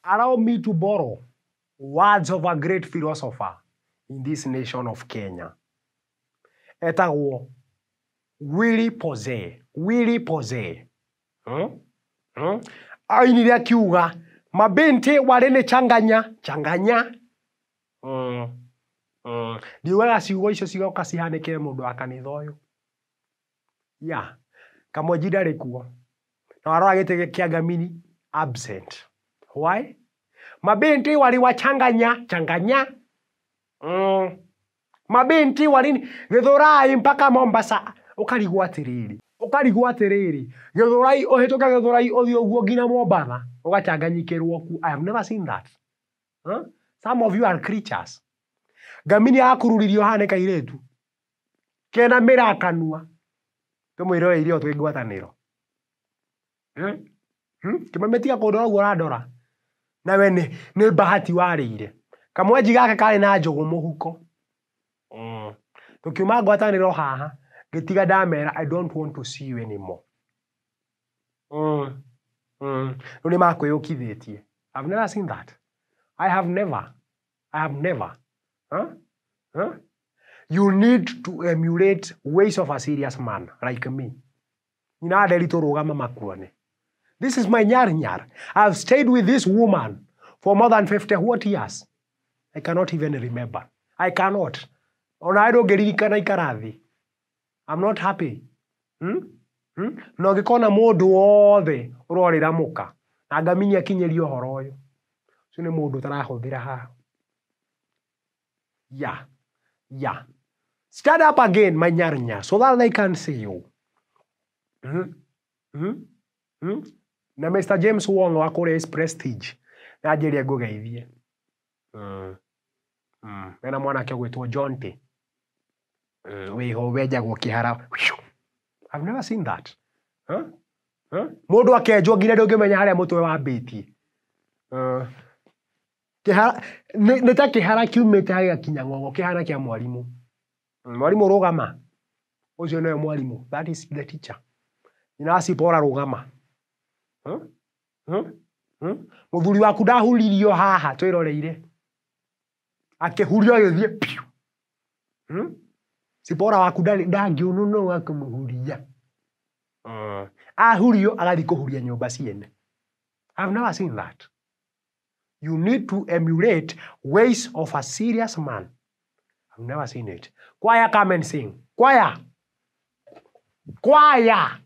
Allow me to borrow words of a great philosopher in this nation of Kenya. Etagwo Willy Pose. Willy Pose. Hmm? Hmm? Ainire akiuga mabinti walinichanganya changanya. Ndiugaga ciugo icio cigoka cihanĩkĩre mũndũ wa kanitha ũyũ. Yeah. Kamwenji ndarĩ kuo. Na warora gĩtĩ kĩa Ngamini absent. Why? Mabinti waliwachanganya changanya. Mabinti walini Githurai mpaka Mombasa. Ũkarigwo atĩrĩrĩ. Ũkarigwo atĩrĩrĩ. Githurai ũhĩtũke Githurai ũthiĩ ũguo nginya Mombasa. Ũgachanganyikĩrwo kuo. I have never seen that. Huh? Some of you are creatures. Ngamini akururirio haha nĩ kairĩtu kena mĩrakanua tũmwĩroreirie o twĩ ngwatanĩro. Hmm? Hmm? Kĩmame tiga kũndora ũguo ũrandora. Nawe nĩ bahati warĩire. Kamwenji gaka karĩ na njũgũ mũhuko. Tũkiuma ngwatanĩro haha ngĩtiga ndamera I don't want to see you anymore. Rĩu nĩ makwĩyũkithĩtie. I've never seen that. I have never. I have never. Huh? Huh? You need to emulate ways of a serious man like me. Nyina Nderitu rũgama makuone. This is my nyar nyar. I've stayed with this woman for more than 50 what years? I cannot even remember. I cannot. Ona ndũngĩririkana ikara thĩ. I'm not happy. Hmm? Hmm? Na ũngĩkona mũndũ wothe ũrorĩra mũka na Ngamini akinyĩrie ũhoro ũyũ, ũcio nĩ mũndũ ũtarahũthĩra haha. Yeah. Yeah. Stand up again, my nyar nyar, so that they can see you. Mm-hmm. Mm-hmm. Mm-hmm. Na Mr. James Wong wa kũrĩa Ace Prestige na anjĩrie ngũgeithie. Mena mwanake ũgwĩtwo Jonte. Wĩho wenjagwo kĩhara. I've never seen that. Huh? Huh? Mũndũ akenjwo nginya ndũngĩmenya harĩa mũtwe wambĩtie. Kĩhara nĩ ta kĩhara kiumĩte gĩgakinya ng'ong'o kĩhana kĩa mwarimũ. Mwarimũ rũgama. Ũcio nĩwe mwarimũ. That is the teacher. Nyina wa Cipora rũgama. Huh? Huh? Huh? Mũthuri waku ndahuririo haha twĩroreire. Akĩhurio agĩthiĩ piu. Hmm? Cipora waku ndarĩ ndangĩũnũno wa kũmũhuria. Ahurio agathiĩ kũhuria nyũmba ciene. I've never seen that. You need to emulate ways of a serious man. I've never seen it. Choir, come and sing. Choir. Choir.